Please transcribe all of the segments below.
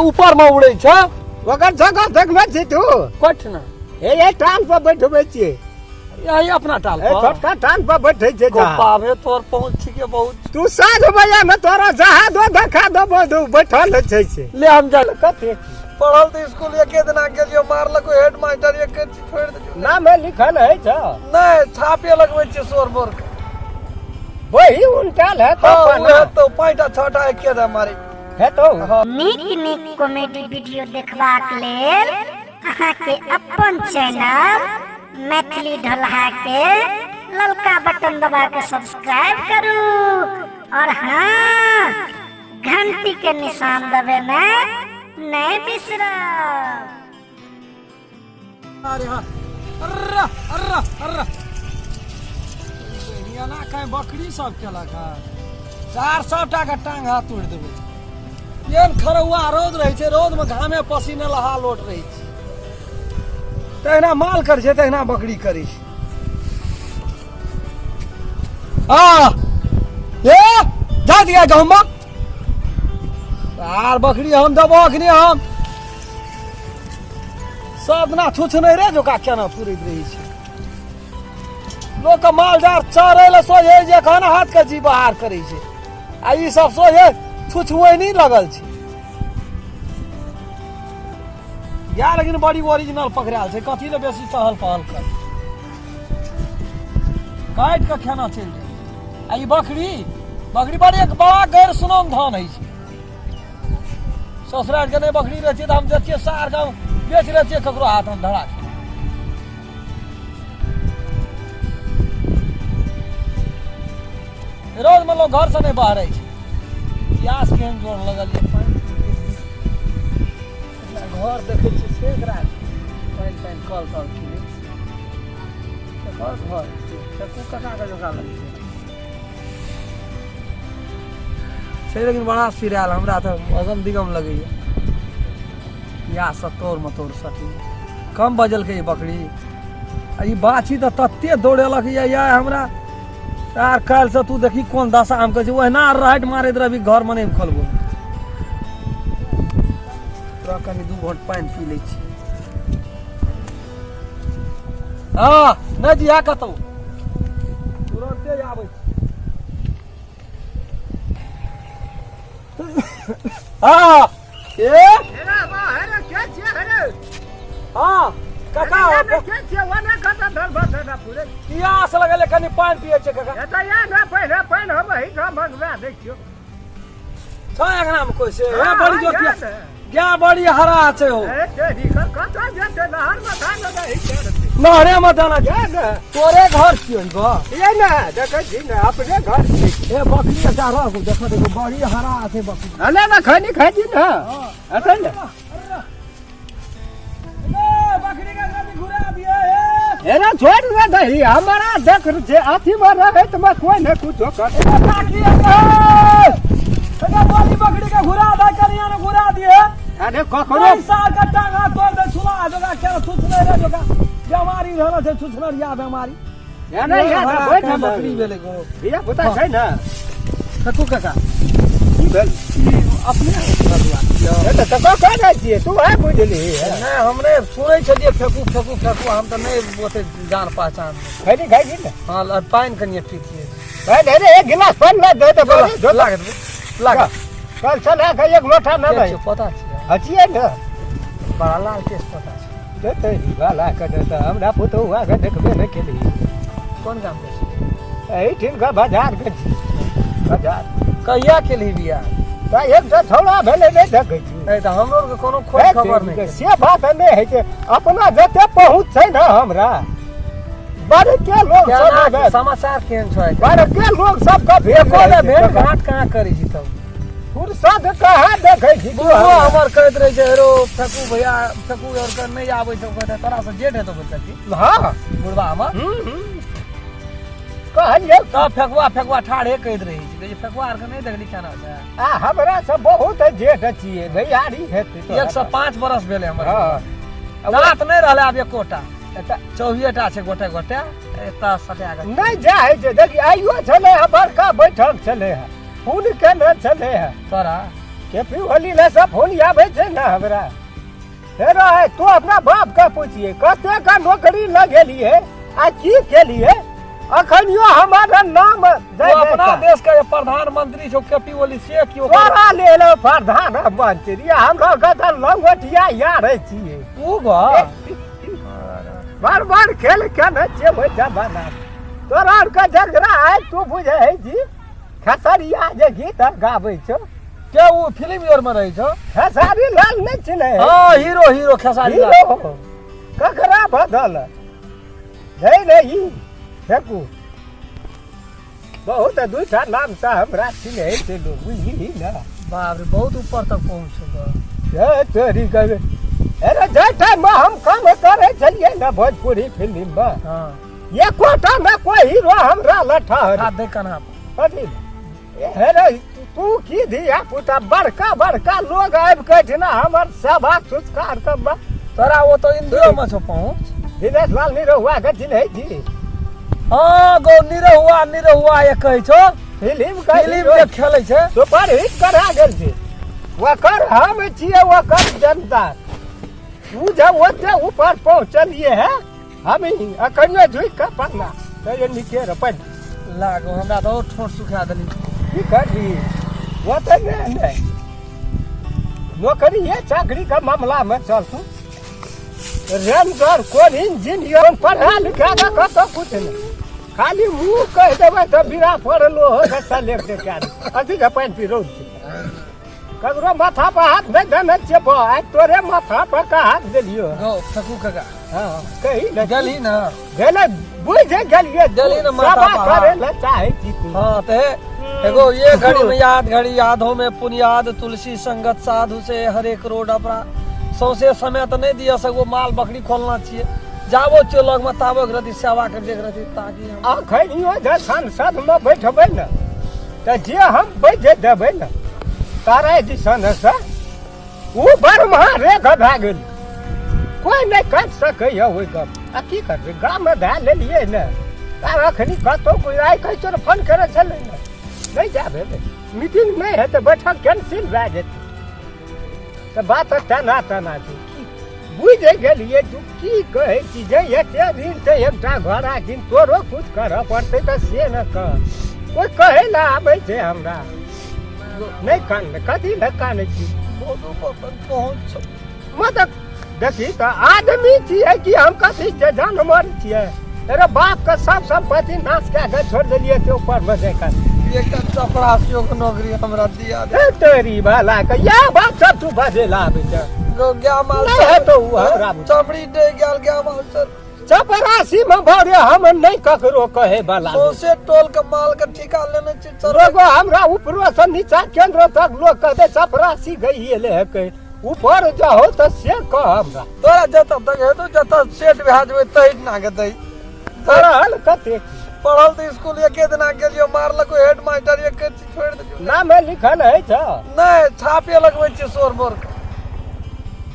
ऊपर में उड़ै छै। ओकर जगह देखबै छी तू? कठ ना। हे ये टाल पर बैठबै छियै। यही अपना टाल ए पर। छोटका टाल पर बैठै छै जहाँ। पावे तोर पहुँच छिके बहुत। तू साँझ बजे में तोरा जहाँ दो धक्का देबो दू बैठल छै से। ले हम जा। कथी? पढ़ल तऽ स्कूल एके दिना गेलियो, मारलको हेड मास्टर एके छोड़ि देलियो। नाम लिखल है छ? नहि, छापे लगबै छियै सोर बोर के। वही उल्टाल है तो। हाँ, उहे तो 5टा 6टा एके दे मारे है तो। नीक नीक कॉमेडी वीडियो देखबाक लेल अहाँके अपन चैनल मैथिली ढोलहा के ललका बटन दबा के सब्सक्राइब करू और हाँ, घंटी के निशान दबेनाइ नहि बिसरब। अरे हाँ, अर्रा अर्रा अर्रा, एना कहीं बकरी सब केलक है, 400 टा के टांग हाथ तोड़ि देबै। एहन खरौआ रौद रहै छै, रौदमे घामे पसीने लहा लोट रहै छै। तहिना माल करै छै, तहिना बकरी करै छै। आ ए जा दिया गहुमा आर बकरी हम देबो अखनी। हम सब दिना छुछ नहि रे जोका केना पुरैत रहै छै। लोकके माल जाल चरै लए सोझे जे एखन हाथके जी बाहर करै छै, आ ई सब सोझे छुछुऐनी लगल छै। गाय लेकिन बड़ी ओरिजिनल पकड़ायल छै। कथी लए बेसी चहल पहल कर, काटि कऽ खाना चलि जाइ। आ ई बकरी बकरी बड़ी एक बड़ा गैर सुनम धान होइ छै। ससुराल के नहि बकरी रहै छै तऽ हम दैतियै सार के बेच रहतियै ककरो हाथमे धरा के। रौदमे लोक घरसँ नहि बहरै छै। प्यास केहन जोर लगल यऽ, पानि घर देखै छियै से एकरा पानि तानि कल तल छै। घर घर फेकू काकाके जोका लगै छै छै, लेकिन बड़ा सिरायल हमरा तऽ अगम दिगम लगैए। पियाससँ तोड़ मतोड़ सटी कम बजलकै ई बकरी। आ ई बाछी तऽ तते दौड़ेलक यऽ या हमरा आर काल्हिसँ तू देखी कोन दशा। हम कहै छी ओहिना राइट मारैत रहबी, घरमे नहि खोलबो तोरा। कनि 2 घोंट पानि पी लै छी। हँ, नहि जिया कतौ, तुरन्ते आबै छी। हँ ए हँ काका, पियास लगल, कनि पानि पियै छै काका। छै अंगना में कोई से हे बड़ी जो पियास गाय बड़ी हरा छै हो। नहरे में दाना तोरे घर छियो गो। ये ना देखै छी ने, अपने घर छी। ए बकरी अच्छा रह, देखो देखो, बड़ी हरा छै बकरी। अले ना खैनी खाइ छी ना, अतै ने। बकरी के कभी घुरा दिए हे। एना छोड़ दे दही हमारा, देख जे अथी में रहे त मैं कोई ने कुछो कर। बड़ी बकरी के घुरा दे, कनिया ने घुरा दिए। अरे कखनो साल का टांगा तोड़ दे छुला जोगा केना छुछने रे जोगा बेमारी रहल छै, छुछनरिया बेमारी। एना या ना बैठ। बकरी भेलै गो। धिया पुता छै ने? ककू काका। की भेल? अपने ए तऽ ककरो कहै छियै तू है बुझली? नहि, हमरे सुनै छलियै फेकू फेकू फेकू, हम तऽ नहि ओते जान पहचान। खैनी खाइ छी ने? हँ, पानि कनिए पीतियै। पानि रे, एक गिलास पानि ला दे तऽ लागत लागत। कल चल के एक लोटा न लै। पता छै? हचियै ने। बड़ा लाल केस पता छै। देतै बाला के तऽ हमरा पुतहु आके देखबे नहि केली। कोन गाम के छी? एहिठिन के बाजार के छी, बाजार। कहिया केलही बियाह? तऽ एकटा छौड़ा भेलै, नहि देखै छी? नहि तऽ हमरो आरके कोनो खोज खबर नहि। से बात नहि होइ छै, अपना जते पहुँच छै ने हमरा बड़के लोग सब। समाचार केहन छै? बड़के लोग सबके भेट एको बेर भेट घाट कहाँ करै छी तब? फुर्सत कहाँ देखै छी? बुढ़बो हमर कहैत रहै छै, हेरो फेकू भैया, फेकू आर के नहि आबै छै। कहै तोरा से जेठ हेतौ बच्चा? हँ। बुढ़बा हमर कहलियै तब फेकुआ फेकुआ ठाढ़े कहैत रहै छै, कहै छै फेकुआ आरके नहि देखली केना छै। आ हमरा से बहुत जेठ छियै, भैयारी हेतै। 105 बरस भेलै हमर। हँ। दाँत नहि रहलै आब एकोटा, 24टा छै गोटे गोटे एतऽ सटा कऽ। नहि जाइ छै। देखी, आइयो छलै हँ, बड़का बैठक छलै हँ, फोन केने छलै हँ। तोरा? केपी ओली ले सब फोन आबै छै ने हमरा। हे रहे तू अपना बाप के पूछिए कते का नौकरी लगेलिए आ की केलिए, अखनियो हमारा नाम तू अपना देश के प्रधानमंत्री छौ केपी ओली से की ओकर तोरा लेल प्रधान मंत्री, हमरा के तऽ लंगोटिया यार छियै। उ गो बार बार खेल के ने जेबै जमाना तोरा आर के झगड़ा है, तू बुझै है जी खेसरिया जे गीत गाबै छौ के उ फिल्म your में रहै छौ? खेसारी लाल नहि चिन्है? हां, hero hero Khesari Lal. Hero ककरा बदल नहीं नहीं फेकू बहुत दूटा नाम से हमरा चिन्है छै लोग, बुझली ने? बाप रे, बहुत ऊपर तक पहुंच गो। हे तोरी करे, अरे जाहि टाइम में हम काम करै छलियै ने भोजपुरी फिल्म में, एकोटा में कोई हीरो हमरा लठा हाथ दे कन्हा पर। कथी हे रे, तू की धिया पुता, बड़का बड़का लोग आबि के एहिठिना हमर सेवा सत्कार के। तोरा वो तो इंडियो में छौ पहुंच। दिनेश लाल निरहुआ के चिन्है छी? हाँ गो, निरहुआ निरहुआ ये कहै छौ फिल्म के फिल्म जे खेलै छै, सुपर हिट करा गेल छै, ओकर हम छियै, ओकर जनता। उ जब ओते ऊपर पहुँचलिए है, हम अखनियो झुकि कऽ पन्ना तऽ नीचे रह लागो। हमरा तऽ और ठोर सुखा देली। की करबी, ओते नहि नहि नौकरी ये चाकरी के मामला में चल तू रेंजर कोन इंजीनियर पढ़ा लिखा के कतऽ कुछ नहि, खाली मुँह कहि देबै तऽ बिना पढ़लो हो तऽ सेलेक्ट कए दे। अथी के पानि पी रौद छै, ककरो माथा पर हाथ नहि देने छियै, बा आइ तोरे माथा पर का हाथ देलियो। गो सकू काका। हँ, कही ने। गेलही ने? गेलै, बुझि गेलियै। गेलही ने माथा सेवा पर हाथ। करै लए चाहै छी तू। हाँ ते एगो ये घड़ी में याद घड़ी यादों में पुनियाद तुलसी संगत साधु से हरेक रोड अपना सौंसे समय तऽ नहि दिअ सकबो, माल बकरी खोलना छियै, जाबो छियो लगमे ताबो एक रति सेवा कर एक रति ताकि हम अखनियो जे संसदमे बैठबै ने तऽ जे हम बैठ देबै ने तारा दिसन से ओ बर्मा रेख भए गेल, कोइ नहि काटि सकैए ओहि गप। आ की करबै, गाममे धए लेलियै ने, आब अखनी कतहु कोइ आइ कहै छियौ ने फोन करै छलै ने, नहि जा भेलै, मीटिंग नहि हेतै, बैठक कैंसिल भए जेतै, तऽ बात तेना तेना छै। की बुझि गेलियै तू की कहै छी जे एते दिन से एकटा घर आ दिन तोरो कुछ करऽ पड़तै तऽ से ने कह, कोइ कहै लए आबै छै हमरा नहि कान, कथी लए कानै छी? बहुत ऊपर तक पहुँच छौ। मतलब देखी तऽ आदमी छियै कि हम कथी छियै, जानवर छियै? अरे बाप के सब सम्पत्ति नाश कए के छोड़ि देलियै से ऊपर मे जाय कऽ एकटा चपरासियो के नौकरी हमरा दिया दे। हे तोरी भला के, इएह बात सब तू बजे ला आबै छै। गो गाय माल नहि हेतौ उ हमरा। चमड़ी डे गेल गाय माल सर। चपरासी में भरे हम नहि ककरो कहे वाला। सौंसे टोल के माल के ठिका लेने छी चल। लोगो हमरा ऊपरो से नीचा केंद्र तक लोग कहते चपरासी गई एले है, कहे ऊपर जाहो तऽ से कह हमरा। तोरा जतऽ तक हेतौ, जतऽ सेट भए जेबै तहि ना के दही। पढ़ल कते? पढ़ल तऽ स्कूल एके दिना गेलियो, मारलको हेड मास्टर, एक चीज छोड़ि देलियो। नाम लिखल है छ? नहि, छापे लगबै छियै शोर मोर के।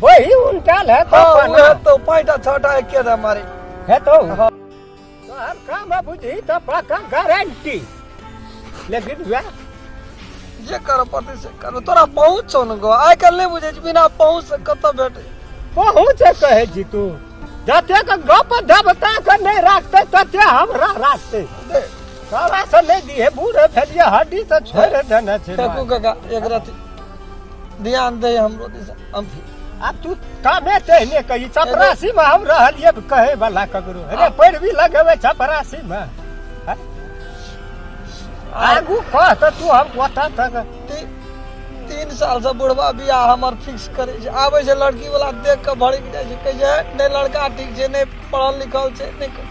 वही उनटाल है तो। हाँ, उहे तो 5टा 6टा एके दे मारे है तो तोहर काम है बुझी तऽ पक्का गारंटी, लेकिन वएह जे करऽ पड़तै से करऽ, तोरा पहुँच छौ ने गो, आइ काल्हि नहि बुझै छी, बिना पहुँच से कतऽ भेटै। पहुँच कहै छी तू, जतेक गप दबता के नहि राखतै तते हमरा राखतै। दे। तोरा से नहि दिहे, बूढ़ भेलियै, हड्डी तऽ छोड़ि देने छै। फेकू काका, एक रति ध्यान दे हमरो दिस हम। आब तू कामे तेहने कही, चपरासी में हम रहलियै कहे वाला ककरो, अरे पैरवी लगेबै चपरासी में? आगू कह तऽ तू, हम ओतऽ तक 3 साल से बुढ़वा बियाह हमर फिक्स करै छै, आबै छै लड़की वाला, देख के भड़कि जाइ छै, कहै छै नहि लड़का ठीक छै, नहि पढ़ल लिखल छै, नहि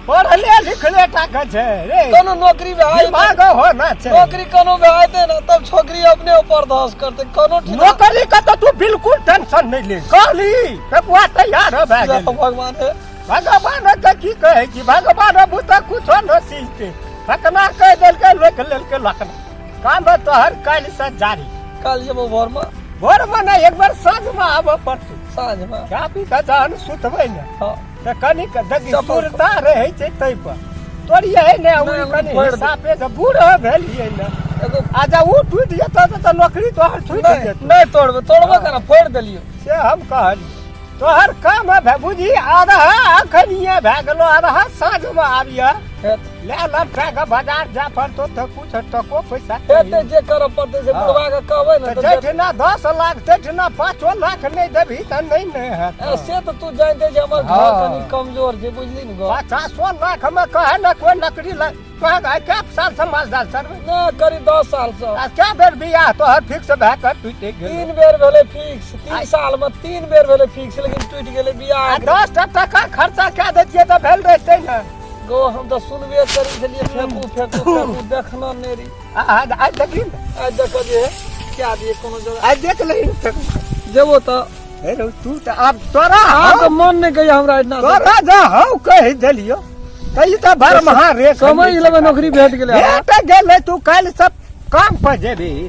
पढ़ले लिखले टा के छै रे, कोनो नौकरी भए जेतै। दिमाग होना छै। नौकरी कोनो भए जेतै ने तब छोकरी अपने ऊपर धस करतै, कोनो ठीक। नौकरी के तऽ तू बिल्कुल टेंशन नहि ले, कहली बबुआ तैयार भए जय गेल। भगवान हे। भगवान के की कहै छी, भगवान बुते कुछो न सीखते, फकना कहि देलकै, रोकि लेलकै लखना। काम तोहर काल्हि से जारी। काल्हि जेबो भोर में? भोर में नहि, एक बेर साँझ में आबऽ पड़तै। साँझ में? खा पी कऽ जहन सुतबै ने हाँ तऽ कनिक देखी चप्पल सुरता रहै छै, ताहि पर तोर यही ने नहि, उड़ी कनि फोड़ि दे। हिसाबे से बूढ़ भेलियै ने। एगो आ जब ओ टूटि जेतौ तऽ नौकरी तोहर छूटि नहि जेतौ। नहि तोड़बै, तोड़बो केना, फोड़ि देलियौ। से हम कहलियौ तोहर काम है बुझी, आधा अखनिये भए गेलो, आधा साँझमे आबिय हेत ले लपटा के बाजार जाय पड़तो तऽ कुछ टको पैसा हेतै, जे करऽ पड़तै से हाँ। बुढ़वा के कहबै ने तऽ तऽ जैठिना 10 लाख तैठिना 5 लाख नहि देबही तऽ नहि ने हेतौ। ए, से तऽ तू जानिते जे हमर घर हाँ। कनि कमजोर छै, बुझली ने गप। 50 लाख मे कहे ने कोइ नौकरी लग कहे आइ कए साल से माल जाल चरबै? नहि, करीब 10 साल से। आ कए बेर बियाह तोहर फिक्स भए कऽ टूटि गेल? 3 बेर भेलै फिक्स, 3 साल मे 3 बेर भेलै फिक्स, लेकिन टूटि गेलै बियाह। आ 10 टा टका खर्चा कए दैतियै तऽ भेल रहितै ने। गो हम तऽ सुनबे करै छलियै फेकू फेकू फेकू, देखना नहि रही। आ आइ देखी ने। आइ देखलियै क्या दिए कोनो जगह। आइ देख लही ने फेकू। जेबो तऽ। हे रौ, तू तऽ आब तोरा अहाँ तऽ मन नहि कहिया हमरा एतना तोरा जा हौ कहि देलियौ तऽ ई तऽ बरमहा रे समझ लेबै नौकरी भेट गेलै हमरा। भेट गेलै। तू काल्हि सब काम पर जेबही,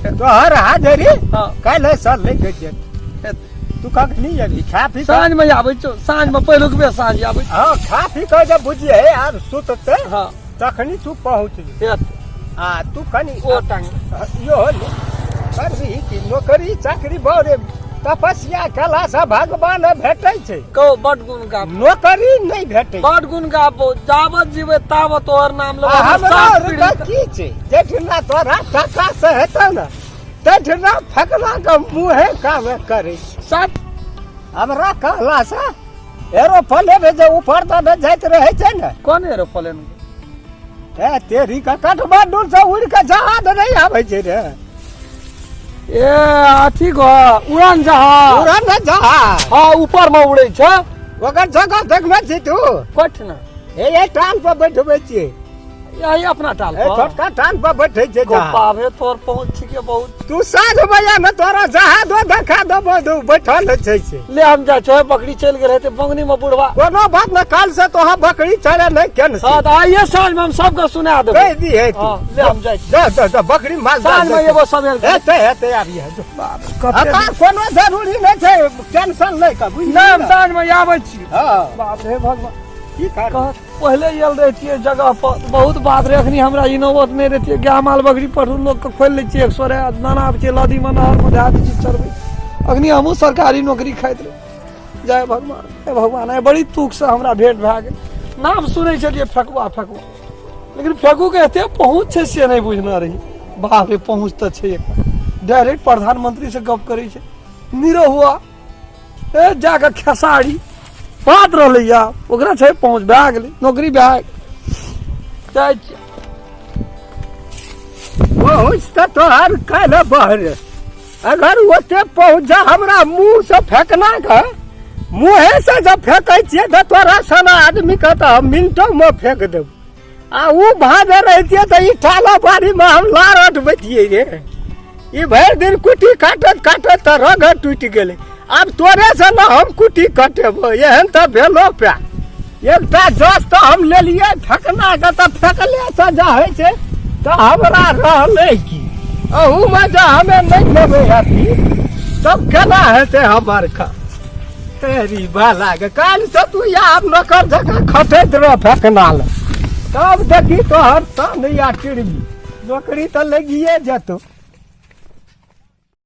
तोहर हाजरी हाँ। काल्हि सर लागि जेतौ। हेत। तू कखनी अबही खा पी कऽ? साँझ मे आबै छौ, साँझ मे पहिलुक बेर साँझ आबै छौ। हँ, खा पी कऽ जब बुझिए आब सुततै हाँ। तखनी तू पहुँच जेबही। हेत। आ तू कनि ओ टांग इहो ले करबही कि नौकरी चाकरी बड़े तपस्या कला से भगवान भेटै छै। कहो बड गुण गाब। नौकरी नहि भेटै। बड गुण गाबो, जाबत जीवे ताबत तोहर नाम लेबो। आ हमरा सात आर पीढ़ी के तक। की छै, जेठिना तोरा टका से हेतौ ने तठिना फकला के मुँहे काम करै छै। सात हमरा कहला से एरोप्लेन जे ऊपर दऽ जाइत रहै छै ने। कोन एरोप्लेन? ए तेरी का काठमांडू से उड़ के जहाज नहीं आबै छै रे। ए अथी गो उड़न जहाज। उड़न जहाज। हाँ, ऊपर में उड़ै छै। ओकर जगह देखने छी तू? कठ ना। हे ये टाल पर बैठबै छियै। यही अपना टाल ए पर। छोटका टाल पर बैठै छै गो जहाज। पावे तोर पहुँच छिके बहुत। तू साँझ बजा ने तोरा जहाज देखा देबो, तू बैठल छै से। ले हम जाइ छो, बकरी चलि गेल हेतै बंगनी में बुढ़वा। कोनो बात न, काल से तोहा बकरी चले नहीं केन से। हाँ, तऽ आइए साँझ में हम सबके सुना देबै। कहि दिहे तू। हाँ, ले हम जाइ छी। जा जा जा, बकरी माल साँझ में एबो सबेर। हेतै हेतै, आबिहे जो। कते हमरा कोनो जरूरी नहि छै, टेंशन नहि कर बुझली नहि, हम ने? साँझ में आबै छी। हँ। बाप रे भगवान। की कर कह पहिले आयल रहितियै जगह पर बहुत बात रहै, अखनी हमरा ई नौबत नहि रहितियै। गाय माल बकरी पशु लोकके खोलि लै छियै एक सए रे नाना आबै छै नदीमे नहरमे धए दै छियै चरबै। अखनी हमहूँ सरकारी नौकरी खाइत रही। जय भगवान, हे भगवान, आइ बड़ी तुकसँ हमरा भेंट भए गेल। नाम सुनै छलियै फेकुआ फेकुआ, लेकिन फेकूके एते पहुँच छै से नहि बुझने रही। बाप रे, पहुँच तऽ छै एकर, डायरेक्ट प्रधानमंत्रीसँ गप करै छै निरहुआ। ए जाकऽ खेसारी बात रहलैया, ओकरा छै पहुँच, भए गेलै नौकरी भए गेलै। जाइ छियै। पहुँच तऽ तोहर काल्हि बहरे, अगर ओते पहुँच जा हमरा मुँह से फेकना के मुँहे से जब फेकै छियै तऽ तोरा सन आदमी के तऽ हम मिनटोमे फेक देब। आ उ भाजे रहितियै तऽ ई टाला बाड़ीमे हम लार अटबैतियै रे। ई भरि दिन कुट्टी काटैत काटैत तऽ रग टूटि गेलै, आब तोरे से ने हम कुट्टी कटेबो। एहन तऽ भेलो पा एकटा जस तऽ हम लेलियै फेकना के, तऽ फेकले से जे होइ छै तऽ हमरा रहलै की? अहूमे जे हमे नहि लेबै अथी तब केना हेतै हमर काम? तेरी बाला के काल्हि से तू आब नौकर जकाँ खटैत रह फेकना लए, तब देखी तोहर तन या टिरबी, नौकरी तऽ लगिए जेतौ।